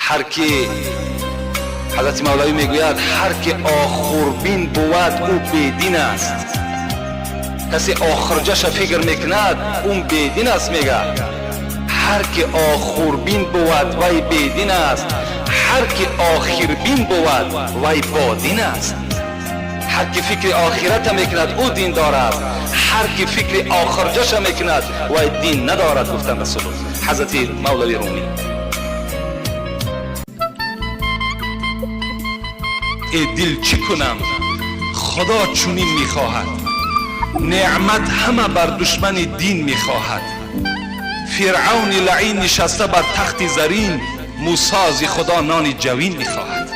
Ҳар ки, ҳазрати Мавлавӣ мегӯяд, ҳар ки охурбин бувад, ӯ бедин аст. Касе охирҷаша фикр мекунад, ӯ бедин аст, мега. Ҳар ки охурбин бувад, вай бедин аст, ҳар ки охирбин бувад, вай бодин аст. Ҳар ки фикри охирата мекунад, ӯ диндор аст, ҳар ки фикри охирҷаша мекунад, вай дин надорад, гуфтанд расул ҳазрати Мавлави Румӣ. Э дил, чӣ кунам, Худо чунин мехоҳад, неъмат ҳама бар душмани дин мехоҳад. Фиръавни лаъин нишаста бар тахти зарин, Мусози Худо нони ҷавин мехоҳад.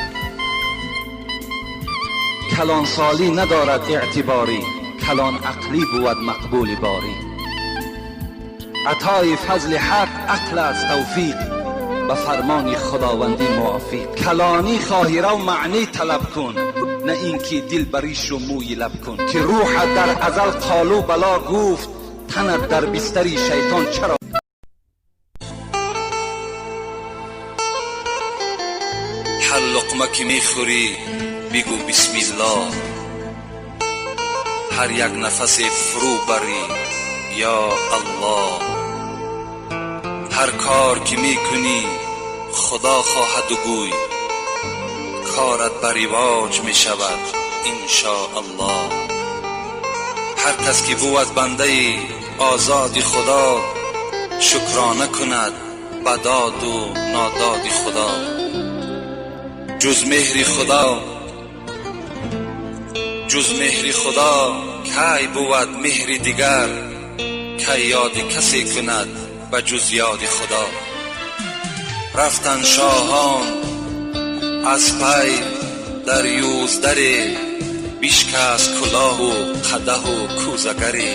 Калонсолӣ надорад эътиборӣ, калон ақлӣ бувад мақбули борӣ. Атои фазли ҳақ ақл аст тавфиқ, ба фармони худовандӣ мувофиқ. Калонӣ хоҳӣ, рав маънӣ талаб кун, на ин ки дил баришу мӯи лаб кун. Ки рӯҳат дар азал қолу бало гуфт, танат дар бистари шайтон чаро? Ҳар луқма ки мехӯрӣ, бигӯ бисмиллоҳ, ҳар як нафасе фурӯ барӣ, ё Аллоҳ. Ҳар кор ки мекунӣ, Худо хоҳаду гӯй, корат ба ривоҷ мешавад, иншоаллоҳ. Ҳар кас ки бувад бандаи озоди Худо, шукрона кунад ба доду нододи Худо. Ҷуз меҳри Худо, ҷуз меҳри Худо кай бувад меҳри дигар? Кай ёди касе кунад ба ҷуз ёди Худо? Рафтан шоҳон аз пай дар юздаре, бишкаст кулоҳу қадаҳу кӯзагаре.